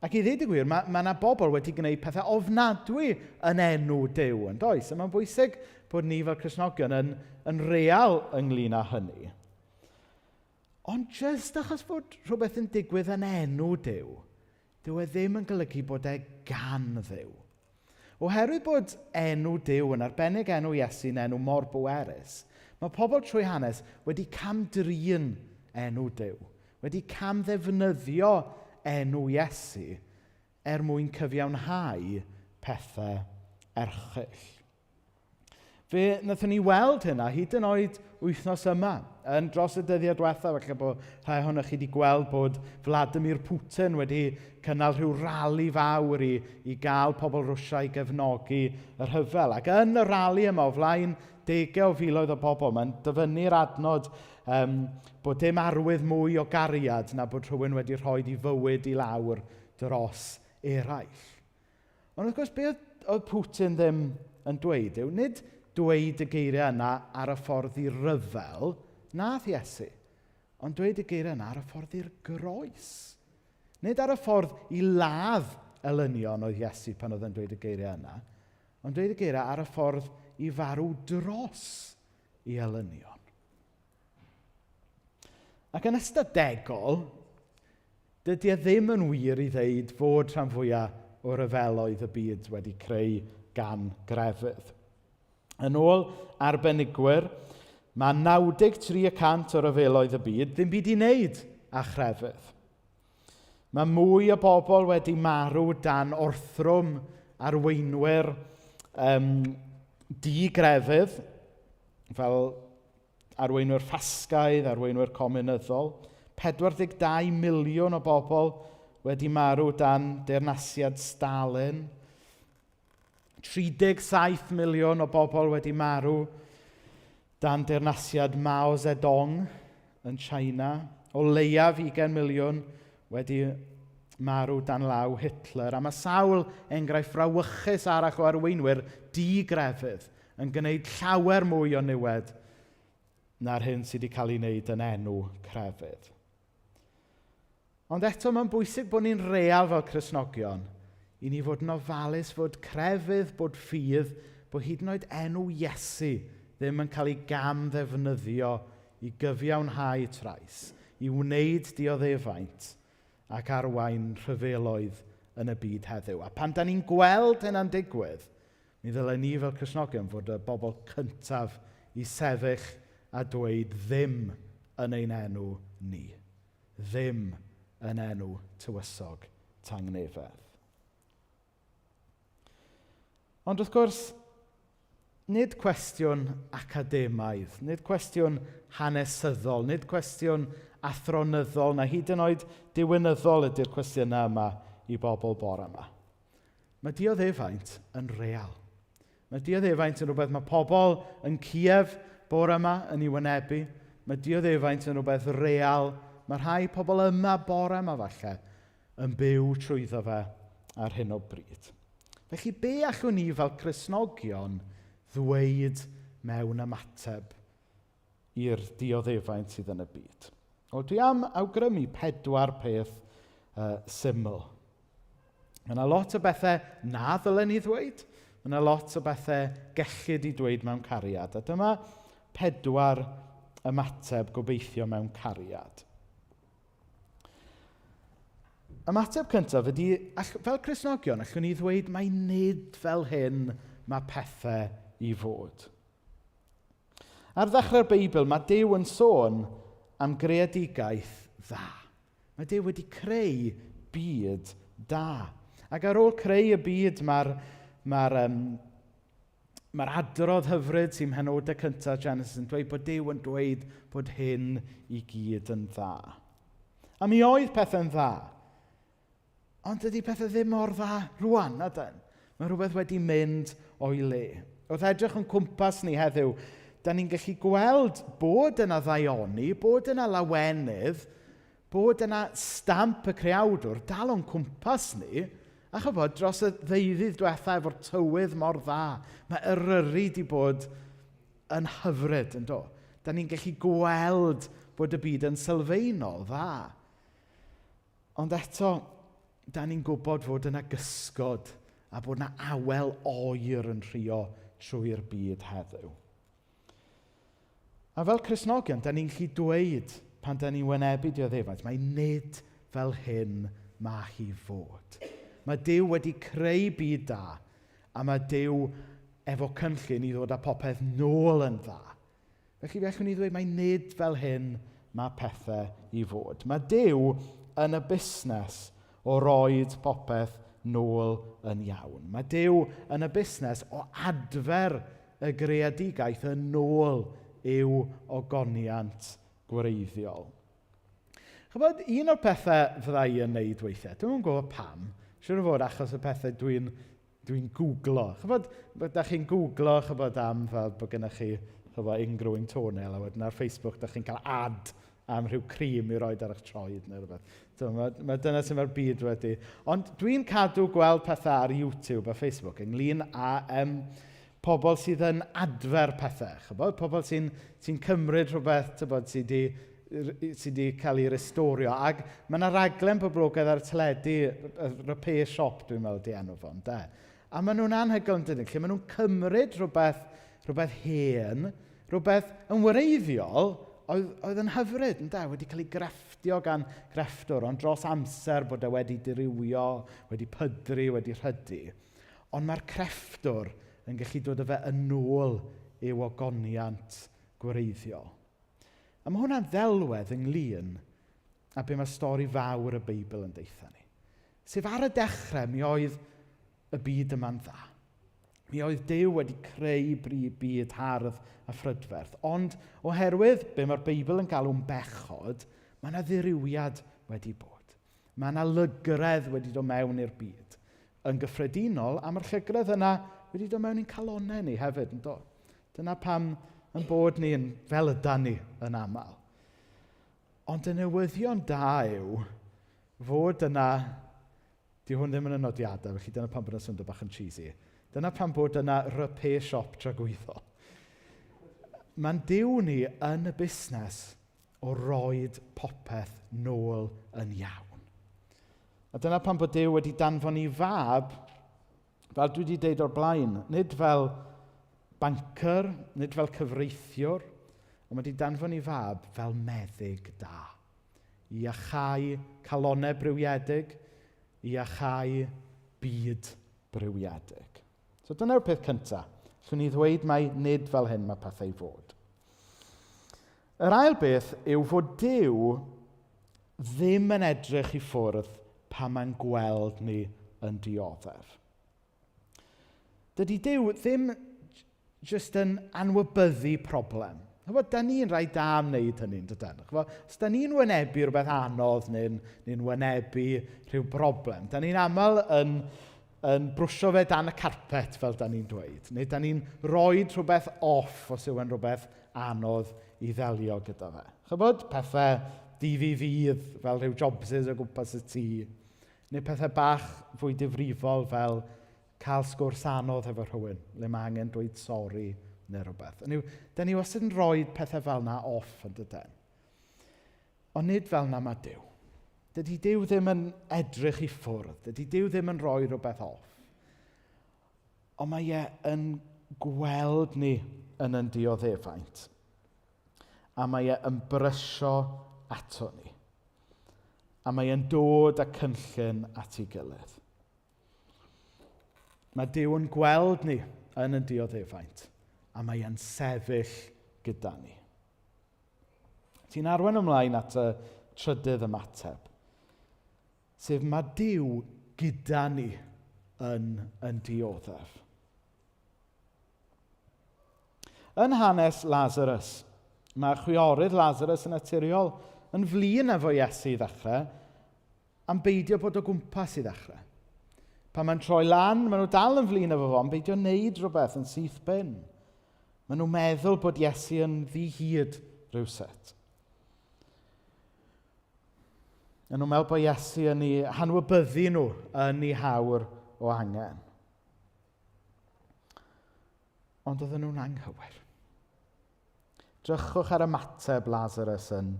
Ac i ddweud y gwir, mae, mae yna bobl wedi gwneud pethau ofnadwy yn enw Duw, yn does? A mae'n bwysig bod ni fel Cristnogion yn, yn real ynglyn â hynny. Ond jyst achos bod rhywbeth yn digwydd yn enw Duw, Dyw e ddim yn golygu bod e gan Dduw. Oherwydd bod enw Duw, yn arbennig enw Iesu'n enw mor bwerus, mae pobl trwy hanes wedi cam-drin enw Duw, wedi cam-ddefnyddio enw Iesu er mwyn cyfiawnhau pethau erchyll. Fe wnaethon ni weld hynna hyd yn oed wythnos yma. Yn dros y dyddiau diwethaf, falle bod rhai ohonoch chi wedi gweld bod Vladimir Putin wedi cynnal rhyw rali fawr i, i gael pobl Rwsia i gefnogi y rhyfel. Ac yn y rali yma o flaen degau o filoedd o bobl, mae'n dyfynnu'r adnod um, bod dim arwydd mwy o gariad na bod rhywun wedi rhoi i fywyd i lawr dros eraill. Ond wrth gwrs, be oedd, oedd Putin ddim yn dweud yw, nid dweud y geiriau yna ar y ffordd i ryfel, nath Iesu, ond dweud y geiriau yna ar y ffordd i'r groes. Nid ar y ffordd i ladd elynion oedd Iesu pan oedd yn dweud y geiriau yna, ond dweud y geiriau ar y ffordd i farw dros i elynion. Ac yn ystadegol, dydy e ddim yn wir i ddeud fod rhan fwyaf o ryfeloedd y byd wedi creu gan grefydd. Yn ôl arbenigwyr, mae 93% o ryfeloedd y byd ddim byd i wneud â chrefydd. Mae mwy o bobl wedi marw dan orthrwm arweinwyr um, digrefydd, fel arweinwyr ffasgaidd, arweinwyr cominyddol. 42 miliwn o bobl wedi marw dan deyrnasiad Stalin. 37 miliwn o bobl wedi marw dan deyrnasiad Mao Zedong yn China. O leiaf 20 miliwn wedi marw dan law Hitler. A mae sawl enghraifft frawychus arall o arweinwyr digrefydd yn gwneud llawer mwy o niwed na'r hyn sydd wedi cael ei wneud yn enw crefydd. Ond eto mae'n bwysig bod ni'n real fel Cristnogion i ni fod yn ofalus fod crefydd, bod ffydd, bod hyd yn oed enw Iesu ddim yn cael ei gam ddefnyddio i gyfiawnhau trais, i wneud dioddefaint ac arwain rhyfeloedd yn y byd heddiw. A pan da ni'n gweld hynna'n digwydd, mi ddylen ni fel Cristnogion fod y bobl cyntaf i sefyll a dweud ddim yn ein enw ni. Ddim yn enw tywysog tangnefedd. Ond wrth gwrs, nid cwestiwn academaidd, nid cwestiwn hanesyddol, nid cwestiwn athronyddol na hyd yn oed diwinyddol ydy'r cwestiynau yma i bobl bore yma. Mae dioddefaint yn real. Mae dioddefaint yn rhywbeth mae pobl yn Kiev bore yma yn ei wynebu. Mae dioddefaint yn rhywbeth real. Mae rhai pobl yma bore yma falle yn byw trwyddo fe ar hyn o bryd. Felly be allwn ni fel Cristnogion ddweud mewn ymateb i'r dioddefaint sydd yn y byd? Wel, dwi am awgrymu pedwar peth syml. Mae yna lot o bethau na ddylen ni ddweud. Mae yna lot o bethau gellid i dweud mewn cariad. A dyma pedwar ymateb gobeithio mewn cariad. Ymateb cyntaf ydy, fel Cristnogion, allwn ni ddweud mai nid fel hyn mae pethau i fod. Ar ddechrau'r Beibl, mae Duw yn sôn am greadigaeth dda. Mae Duw wedi creu byd da. Ac ar ôl creu y byd, mae'r mae um, Mae'r adrodd hyfryd sy'n mhenodau cyntaf Genesis yn dweud bod Duw yn dweud bod hyn i gyd yn dda. A mi oedd pethau'n dda. Ond dydy pethau ddim mor dda rwan, na dyn. Mae rhywbeth wedi mynd o'i le. Wrth edrych yn cwmpas ni heddiw, da ni'n gallu gweld bod yna ddaioni, bod yna lawenydd, bod yna stamp y creawdwr dal o'n cwmpas ni, a chybod, dros y ddeuddydd diwetha efo'r tywydd mor dda, mae Eryri di bod yn hyfryd, yn do? Da ni'n gallu gweld bod y byd yn sylfaenol dda. Ond eto, da ni'n gwybod fod yna gysgod a bod yna awel oer yn rhuo trwy'r byd heddiw. A fel Cristnogion, da ni'n gallu dweud pan da ni'n wynebu dioddefaint, mae nid fel hyn mae hi fod. Mae Duw wedi creu byd da, a mae Duw efo cynllun i ddod â popeth nôl yn dda. Felly fe allwn ni ddweud mai nid fel hyn mae pethau i fod. Mae Duw yn y busnes o roed popeth nôl yn iawn. Mae Duw yn y busnes o adfer y greadigaeth yn ôl i'w ogoniant gwreiddiol. Chybod, un o'r pethau fydda i yn neud weithiau, dwi'm yn gwybod pam, siŵr o fod achos y pethau dwi'n Dwi'n googlo. Chybod, da chi'n googlo, chybod, am fel bod gennych chi, chybod, ingrowing toenail, a wedyn ar Facebook, da chi'n cael ad am rhyw cream i roed ar eich troed neu rhywbeth. So, mae, mae dyna sy'n mae'r byd wedi. Ond dwi'n cadw gweld pethau ar YouTube a Facebook ynglyn â um, pobl sydd yn adfer pethau. Chybod? Pobl sy'n sy cymryd rhywbeth tybod, sydd wedi sy wedi cael ei restorio. Ac mae yna raglen poblogaidd ar y teledu, y Repair Shop dwi'n meddwl di enw fo, ynde? A maen nhw'n anhygoel yn dydyn, lle maen nhw'n cymryd rhywbeth, rhywbeth hen, rhywbeth yn wreiddiol, oedd, oedd yn hyfryd, ynde? Wedi cael ei grefftio gan grefftwr, ond dros amser bod e wedi dirywio, wedi pydru, wedi rhydu. Ond mae'r crefftwr yn gallu dod â fe yn ôl i'w ogoniant gwreiddiol. A mae hwnna'n ddelwedd ynglyn â be mae stori fawr y Beibl yn deutha ni. Sef ar y dechrau mi oedd y byd yma'n dda. Mi oedd Duw wedi creu byd hardd a phrydferth. Ond oherwydd be mae'r Beibl yn galw'n bechod, mae yna ddirywiad wedi bod. Mae yna lygredd wedi dod mewn i'r byd. Yn gyffredinol, a mae'r llygredd yna wedi dod mewn i'n calonnau ni hefyd, yn do? Dyna pam yn bod ni'n fel ydan ni yn aml. Ond y newyddion da yw fod yna... Di hwn ddim yn y nodiadau, felly dyna pam bod yna swndo bach yn cheesy. Dyna pam bod yna repair shop tragwyddol. Mae'n Duw ni yn y busnes o roed popeth nôl yn iawn. A dyna pam bod Duw wedi danfon ei fab, fel dwi wedi deud o'r blaen, nid fel bancer, nid fel cyfreithiwr, ond mae wedi danfon ei fab fel meddyg da. I achau calonnau briwiedig, i achau byd briwiedig. So dyna'r peth cyntaf. Allwn ni ddweud mai nid fel hyn mae pethau i fod. Yr ail beth yw fod Duw ddim yn edrych i ffwrdd pan mae'n gweld ni yn dioddef. Dydy Duw ddim jyst yn anwybyddu problem. Chybod, da ni'n rhai da am wneud hynny, yn dydan? Chybod, os da ni'n wynebu rhywbeth anodd neu'n neu wynebu rhyw broblem, da ni'n aml yn, yn brwsio fe dan y carpet, fel da ni'n dweud. Neu da ni'n rhoi rhywbeth off os yw e'n rhywbeth anodd i ddelio gyda fe. Chybod, pethau dydd i ddydd, fel rhyw jobsys o gwmpas y tŷ, neu pethau bach fwy difrifol fel cael sgwrs anodd efo rhywun, le mae angen dweud sori neu rhywbeth. Hynny yw, da ni wastad yn rhoi pethau fel yna off yn dydyn. Ond nid fel yna mae Duw. Dydy Duw ddim yn edrych i ffwrdd. Dydy Duw ddim yn rhoi rhywbeth off. Ond mae e yn gweld ni yn yn dioddefaint. A mae e yn brysio ato ni. A mae e'n dod â cynllun at ei gilydd. Mae Duw yn gweld ni yn yn dioddefaint a mae e'n sefyll gyda ni. Ti'n arwain ymlaen at y trydydd ymateb, sef mae Duw gyda ni yn yn dioddef. Yn hanes Lazarus, mae chwiorydd Lazarus yn naturiol yn flin efo Iesu i ddechrau, am beidio bod o gwmpas i ddechrau. Pan mae'n troi lan, maen nhw dal yn flin efo fo, am beidio wneud rhywbeth yn syth bin. Maen nhw'n meddwl bod Iesu yn ddi-hyd rhywsut. Maen nhw'n meddwl bod Iesu yn ei hanwybyddu nhw yn ei hawr o angen. Ond oedden nhw'n anghywir. Drychwch ar ymateb Lazarus yn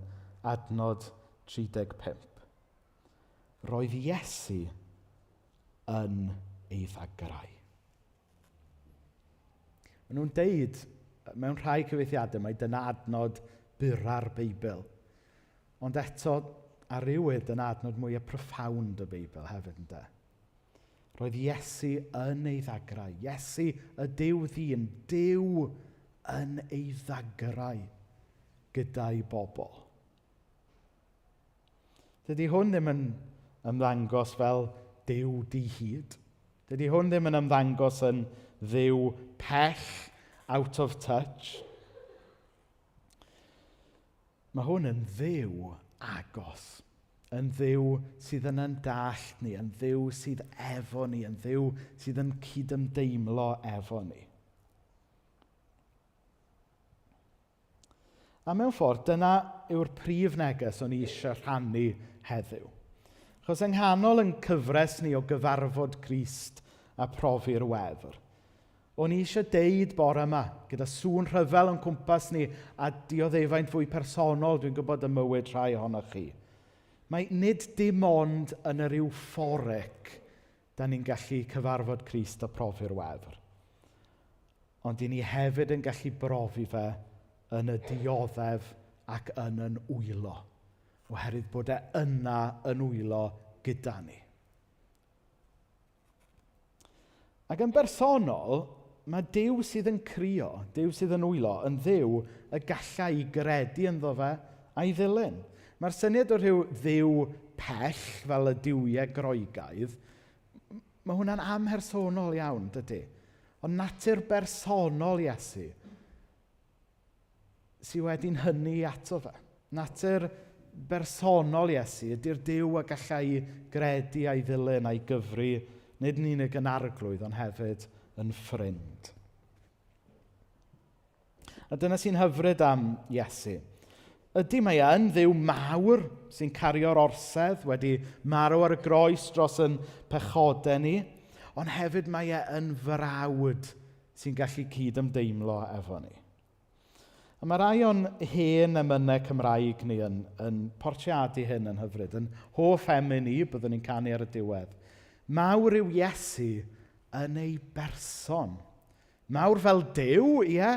adnod 35. Roedd Iesu yn ei ddagrau. Maen nhw'n deud, mewn rhai cyfeithiadau, mai dyna adnod bura'r Beibl. Ond eto, ar ryw wedd, dyna adnod mwyaf profound y Beibl hefyd, ynde? Roedd Iesu yn ei ddagrau. Iesu, y Duw ddyn, Duw yn ei ddagrau gyda'i bobl. Dydy hwn ddim yn ymddangos fel Duw di-hid. Dydy hwn ddim yn ymddangos yn Dduw pell, out of touch. Mae hwn yn Dduw agos, yn Dduw sydd yn ein dallt ni, yn Dduw sydd efo ni, yn Dduw sydd yn cydymdeimlo efo ni. A mewn ffordd, dyna yw'r prif neges o'n i eisiau rhannu heddiw. Achos yng nghanol yn cyfres ni o gyfarfod Crist a profi'r wefr, O'n i eisiau deud bore yma, gyda sŵn rhyfel o'n cwmpas ni a dioddefaint fwy personol, dwi'n gwybod ym mywyd rhai ohonoch chi. Mae nid dim ond yn yr euphoric da ni'n gallu cyfarfod Crist a profi'r wefr. Ond i ni hefyd yn gallu brofi fe yn y dioddef ac yn yn wylo. Oherwydd bod e yna yn wylo gyda ni. Ac yn bersonol, mae Duw sydd yn crio, Duw sydd yn wylo, yn Dduw y galla i gredu ynddo fe a'i ddilyn. Mae'r syniad o rhyw dduw pell, fel y duwiau Groegaidd, mae hwnna'n amhersonol iawn, dydy? Ond natur bersonol Iesu sydd wedi'n hynny ato fe. Natur bersonol Iesu ydy'r Duw a gallai gredu a'i ddilyn a'i gyfri, nid yn unig yn arglwydd, ond hefyd yn ffrind. A dyna sy'n hyfryd am Iesu. Ydy mae e yn ddiw mawr sy'n cario'r orsedd wedi marw ar y groes dros yn pechodau ni, ond hefyd mae e yn frawd sy'n gallu cyd-ymdeimlo efo ni. A mae rai o'n hen emynau Cymraeg ni yn, yn portreadu hyn yn hyfryd. Yn hoff emyn i, byddwn ni'n canu ar y diwedd. Mawr yw Iesu yn ei berson. Mawr fel Duw, ie,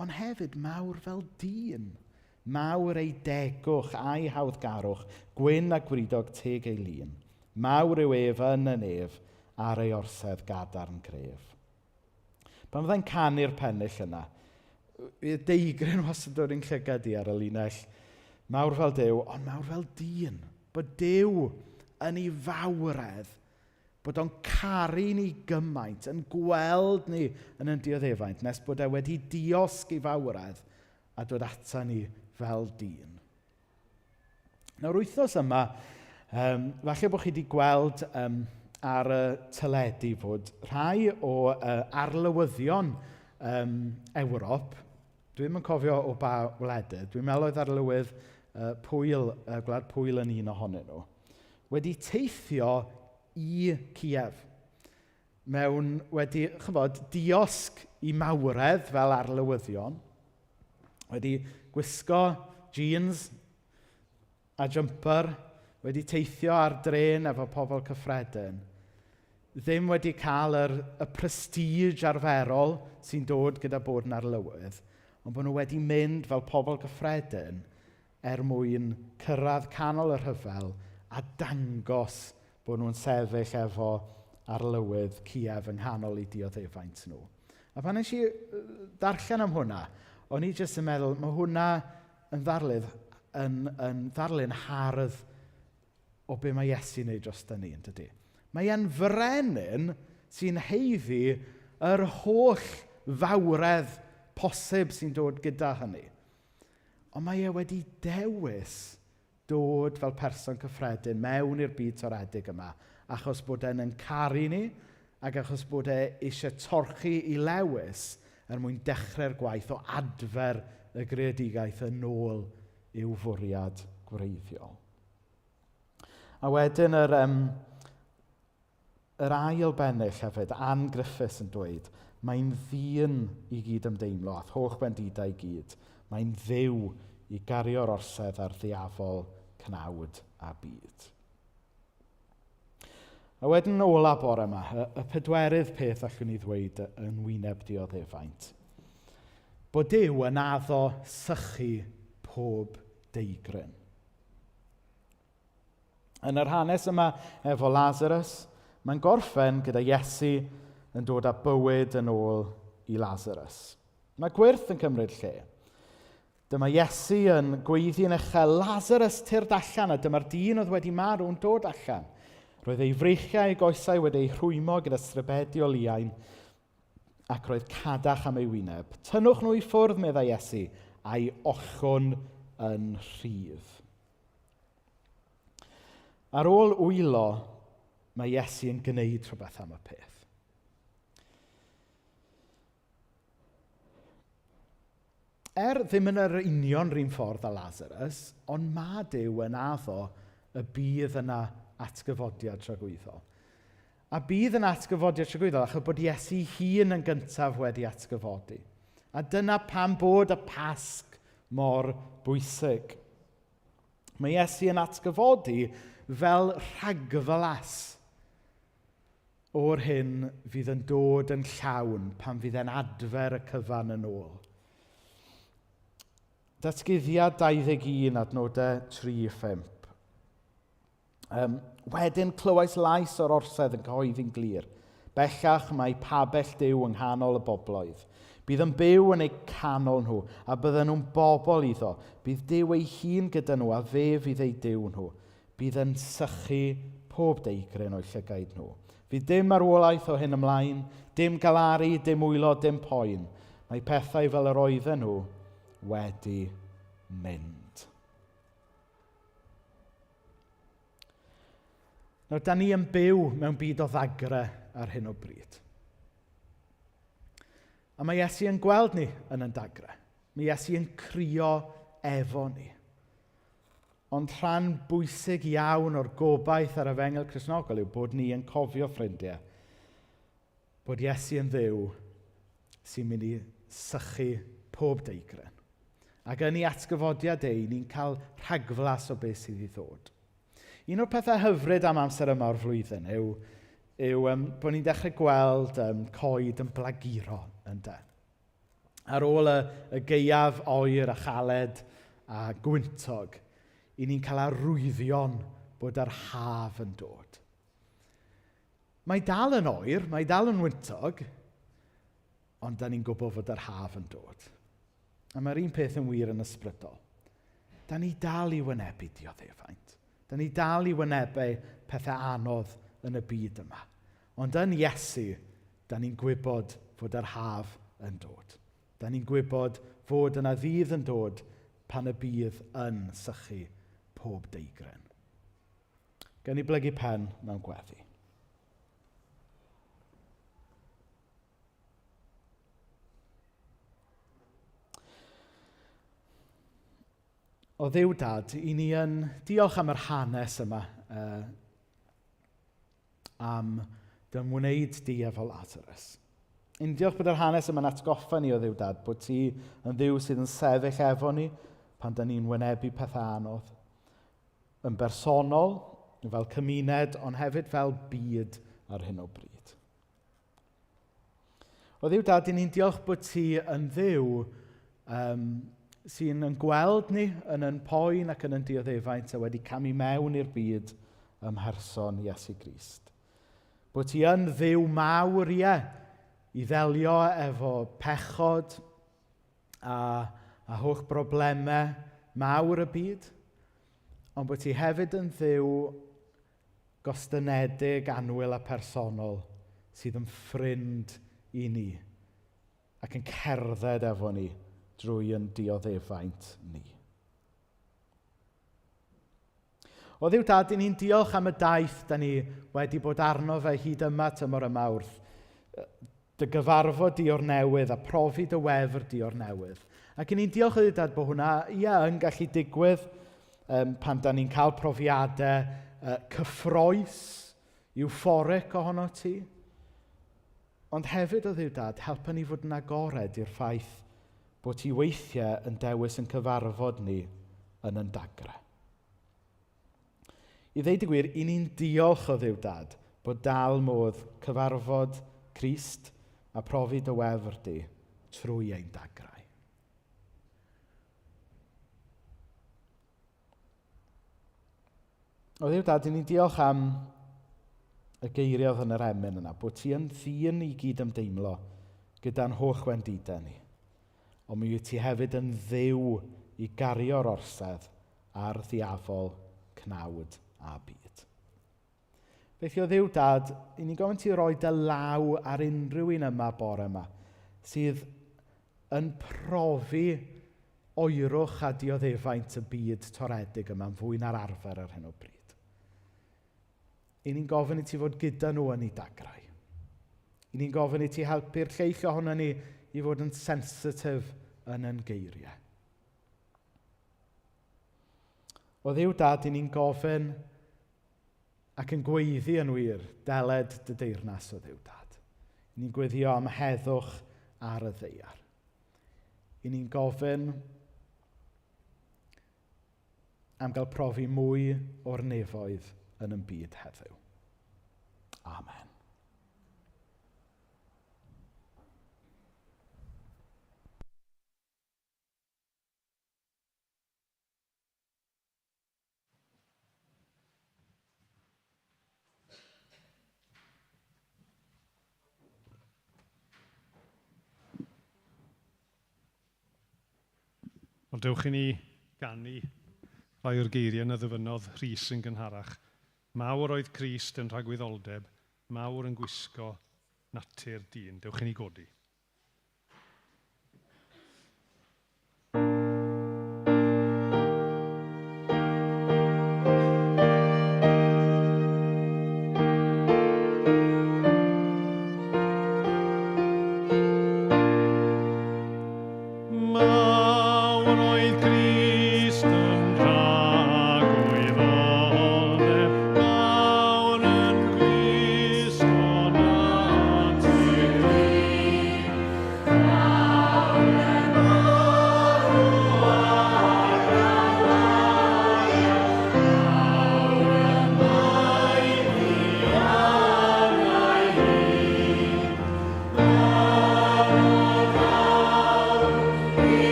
ond hefyd mawr fel dyn. Mawr ei degwch a'i hawddgarwch, gwyn a gwridog teg ei lun. Mawr yw ef yn y nef ar ei orsedd gadarn gref. Pan fyddai'n canu'r pennill yna, fydd deigryn wastad yn dod i'n llygad i ar y linell. Mawr fel Duw, ond mawr fel dyn. Bod Duw yn ei fawredd, bod o'n caru ni gymaint, yn gweld ni yn ein dioddefaint, nes bod e wedi diosg ei fawredd a dod ata ni fel dyn. Nawr, wythnos yma, falle bod chi wedi gweld ar y teledu fod rhai o arlywyddion Ewrop, dwi'm yn cofio o ba wledydd, dwi'n meddwl oedd arlywydd Pwyl, Gwlad Pwyl yn un ohonyn nhw, wedi teithio i Kiev mewn wedi, chybod, diosg i mawredd fel arlywyddion, wedi gwisgo jeans a jumper, wedi teithio ar dren efo pobl cyffredin, ddim wedi cael yr, y prestige arferol sy'n dod gyda bod yn arlywydd, ond bod nhw wedi mynd fel pobl gyffredin er mwyn cyrraedd canol y rhyfel a dangos bod nhw'n sefyll efo arlywydd Kiev yng nghanol eu dioddefaint nhw. A pan nes i darllen am hwnna, o'n i jyst yn meddwl, mae hwnna yn ddarludd, yn, yn ddarlun hardd o be mae Iesu'n neud dros ni, yn dydy. Mae e'n frenin sy'n haeddu yr holl fawredd posib sy'n dod gyda hynny. Ond mae e wedi dewis dod fel person cyffredin mewn i'r byd toredig yma, achos bod e'n yn caru ni, ac achos bod e eisiau torchi i lewis er mwyn dechrau'r gwaith o adfer y greadigaeth yn ôl i'w fwriad gwreiddiol. A wedyn yr, yr ail bennill hefyd, Ann Griffiths yn dweud, mae'n ddyn i gyd ymdeimlo, ath holl wendidau i gyd. Mae'n ddiw i gario'r orsedd ar ddiafol, cnawd a byd. A wedyn ola bore yma, y, y pedwerydd peth allwn ni ddweud yn wyneb dioddefaint. Bod Duw yn addo sychu pob deigryn. Yn yr hanes yma efo Lazarus, mae'n gorffen gyda Iesu yn dod â bywyd yn ôl i Lazarus. Mae gwyrth yn cymryd lle. Dyma Iesu yn gweiddi'n uchel, Lazarus, tyrd allan, a dyma'r dyn oedd wedi marw yn dod allan. Roedd ei freichiau a'i goesau wedi eu rhwymo gyda stribedi o liain, ac roedd cadach am ei wyneb. Tynnwch nhw i ffwrdd, meddai Iesu, a'i ollwn yn rhydd. Ar ôl wylo, mae Iesu yn gwneud rhywbeth am y peth. Er ddim yn yr union run ffordd â Lazarus, ond mae Duw yn addo y bydd yna atgyfodiad tragwyddol. A bydd yna atgyfodiad tragwyddol achos bod Iesu hun yn gyntaf wedi atgyfodi. A dyna pam bod y Pasg mor bwysig. Mae Iesu yn atgyfodi fel rhagflas o'r hyn fydd yn dod yn llawn pan fydd e'n adfer y cyfan yn ôl. Datguddiad 21 adnodau 3-5. Wedyn clywais lais o'r orsedd yn cyhoeddi'n glir. Bellach mae pabell Duw yng nghanol y bobloedd. Bydd yn byw yn eu canol nhw, a bydden nhw'n bobl iddo. Bydd Duw ei hun gyda nhw, a fe fydd eu Duw nhw. Bydd yn sychu pob deigryn o'u llygaid nhw. Fydd dim marwolaeth o hyn ymlaen, dim galaru, dim wylo, dim poen. Mae pethau fel yr oedden nhw wedi mynd. Nawr, da ni yn byw mewn byd o ddagre ar hyn o bryd. A mae Iesu yn gweld ni yn yn dagre. Mae Iesu yn crio efo ni. Ond rhan bwysig iawn o'r gobaith ar Efengyl Cristnogol yw bod ni yn cofio, ffrindiau, bod Iesu yn Dduw sy'n mynd i sychu pob deigryn. Ac yn ei atgyfodiad ei, ni'n cael rhagflas o beth sydd i ddod. Un o'r pethau hyfryd am amser yma o'r flwyddyn yw, yw bod ni'n dechrau gweld coed yn blaguro, ynde. Ar ôl y, y gaeaf oer a chaled a gwyntog, i ni'n cael arwyddion bod yr haf yn dod. Mae dal yn oer, mae dal yn wyntog, ond da ni'n gwybod fod yr haf yn dod. A mae'r un peth yn wir yn ysbrydol. Da ni dal i wynebu dioddefaint. Da ni dal i wynebu pethau anodd yn y byd yma. Ond yn Iesu, da ni'n gwybod fod yr haf yn dod. Da ni'n gwybod fod yna ddydd yn dod pan y bydd yn sychu pob deigryn. Gan i blygu pen mewn gweddi. O Dduw Dad, i ni yn diolch am yr hanes yma, am dy ymwneud di efo Lazarus. I'n diolch bod yr hanes yma'n atgoffa ni o Dduw Dad, bod ti yn Dduw sydd yn sefyll efo ni pan da ni'n wynebu pethau anodd. Yn bersonol, fel cymuned, ond hefyd fel byd ar hyn o bryd. O Dduw Dad, i ni'n diolch bod ti yn Dduw sy'n yn gweld ni yn yn poen ac yn yn dioddefaint a wedi camu mewn i'r byd ym mherson Iesu Grist. Bod ti yn Dduw mawr, ie, i ddelio efo pechod a holl broblemau mawr y byd, ond bod ti hefyd yn Dduw gostynedig, annwyl a personol sydd yn ffrind i ni ac yn cerdded efo ni drwy yn dioddefaint ni. O Dduw Dad, i ni'n diolch am y daith da ni wedi bod arno fe hyd yma tymor yma wrth dy gyfarfod di o'r newydd a profi dy wefr di o'r newydd. Ac i ni'n diolch o Dduw Dad bod hwnna, ie, yn gallu digwydd pan da ni'n cael profiadau cyffrous, euphoric ohono ti. Ond hefyd o Dduw Dad, helpa ni fod yn agored i'r ffaith bod ti weithiau yn dewis yn cyfarfod ni yn yn dagre. I ddeud y gwir, i ni'n diolch o Dduw Dad bod dal modd cyfarfod Crist a profi dy wefr di trwy ein dagrau. O Dduw Dad, i ni'n diolch am y geiriau oedd yn yr emyn yna, bod ti yn ddyn i gyd ymdeimlo gyda'n holl wendidau ni. Ond mi wyt ti hefyd yn Dduw i gario'r orsedd a'r ddiafol, cnawd a byd. Felly o Dduw Dad, i ni'n gofyn ti roi dy law ar unrhyw un yma bore yma sydd yn profi oerwch a dioddefaint y byd toredig yma yn fwy na'r arfer ar hyn o bryd. I ni'n gofyn i ti fod gyda nhw yn eu dagrau. I ni'n gofyn i ti helpu'r lleill ohono ni i fod yn sensitif yn yn geiriau. O Dduw Dad, i ni'n gofyn ac yn gweiddi yn wir, deled dy deyrnas o Dduw Dad. I ni'n gweddio am heddwch ar y ddaear. I ni'n gofyn am gael profi mwy o'r nefoedd yn yn byd heddiw. Amen. Wel, dewch i ni ganu rhai o'r geiriau na ddyfynnodd Rhys yn gynharach. Mawr oedd Crist yn rhagwyddoldeb, mawr yn gwisgo natur dyn. Dewch i ni godi. Mawr oedd Crist yn tragwyddoldeb, mawr yn gwisgo natur dyn.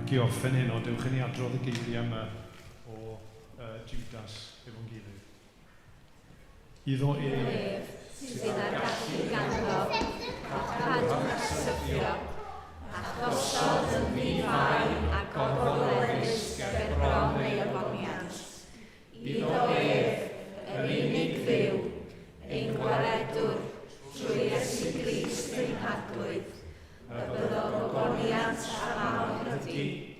Ac i orffen heno, dewch i ni adrodd y geiriau yma o Judas efo'n gilydd. Iddo ef, sydd â'r gallu ganddo, cadw syfio, a chosod yn ddi-fai a gorfoleddus ger bron ei ogoniant. Iddo ef, yr unig Dduw, ein gwaredwr, trwy Iesu Grist ein Harglwydd, y byddo gogoniant a mawrhydi